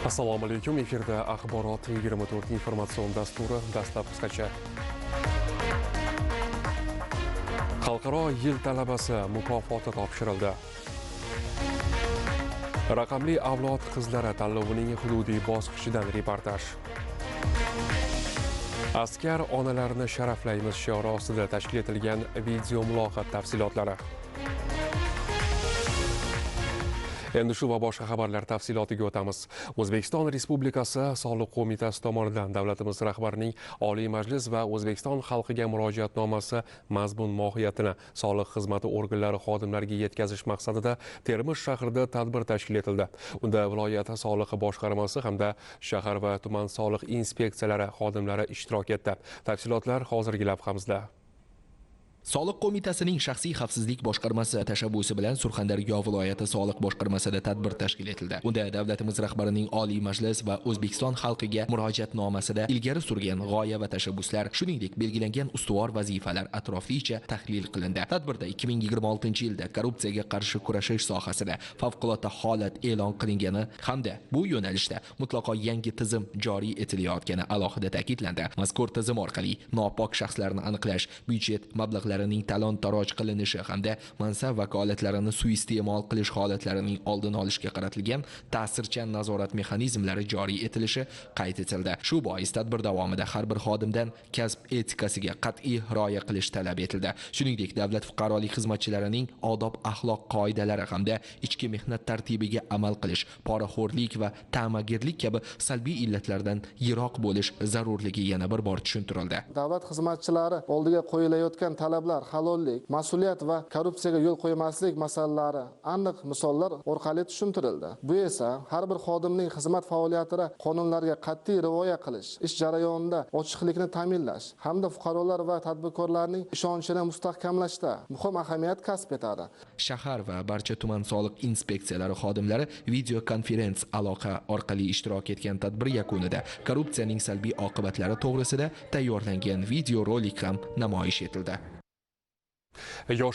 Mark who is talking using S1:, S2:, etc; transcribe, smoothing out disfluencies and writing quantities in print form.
S1: Assalomu alaykum. Efirda Axborot 24 informatsion dasturi. Dastlab qisqacha. Xalqaro yil talabasi mukofoti topshirildi. Raqamli avlod qizlari tanlovining hududiy bosqichidan reportaj. Askar onalarni sharaflaymiz shiori ostida tashkil etilgan video muloqot tafsilotlari. Endi shu va boshqa xabarlar tafsilotiga o'tamiz. O'zbekiston Respublikasi Soliq qo'mitasi tomonidan davlatimiz rahbarining Oliy Majlis va O'zbekiston xalqiga murojaatnomasi mazmun mohiyatini soliq xizmati organlari xodimlariga yetkazish maqsadida Termiz shahrida tadbir tashkil etildi. Unda viloyat soliq boshqarmasi hamda shahar va tuman soliq inspeksiyalari xodimlari ishtirok etdi. Tafsilotlar hozirgi lavhamizda.
S2: Soliq qo'mitasining shaxsiy xavfsizlik boshqarmasi tashabbusi bilan Surxondaryo viloyati soliq boshqarmasida tadbir tashkil etildi. Unda davlatimiz rahbarining Oliy Majlis va O'zbekiston xalqiga murojaatnomasida ilgari surgan g'oya va tashabbuslar, shuningdek belgilangan ustuvor vazifalar atroflicha tahlil qilindi. Tadbirda 2026-yilda korrupsiyaga qarshi kurashish sohasida favqulodda holat e'lon qilingani hamda bu yo'nalishda mutlaqo yangi tizim joriy etilayotgani alohida ta'kidlandi. Mazkur tizim orqali nopok shaxslarni aniqlash, byudjet mablag'lari talon-taroj qilinishi hamda mansab vakolatlarini suiiste'mol qilish holatlarining oldini olishga qaratilgan ta'sirchan nazorat mexanizmlari joriy etilishi qayd etildi. Shu bois tadbir davomida har bir xodimdan kasb etikasiga qat'iy rioya qilish talab etildi. Shuningdek, davlat fuqarolik xizmatchilarining odob-axloq qoidalari hamda ichki mehnat tartibiga amal qilish, poraxo'rlik va ta'magirlik kabi salbiy illatlardan yiroq bo'lish zarurligi yana bir bor tushuntirildi.
S3: Davlat xizmatchilari oldiga qo'yilayotgan talab, halollik, mas'uliyat va korrupsiyaga yo'l qo'ymaslik masalalari aniq misollar orqali tushuntirildi. Bu esa har bir xodimning xizmat faoliyatida qonunlarga qat'iy rioya qilish, ish jarayonida ochiqlikni ta'minlash hamda fuqarolar va tadbirkorlarning ishonchini mustahkamlashda muhim ahamiyat kasb etadi.
S2: Shahar va barcha tuman soliq inspeksiyalari xodimlari video konferens aloqa orqali ishtirok etgan tadbir yakunida korrupsiyaning salbiy oqibatlari to'g'risida tayyorlangan video rolik ham namoyish etildi.
S1: Yosh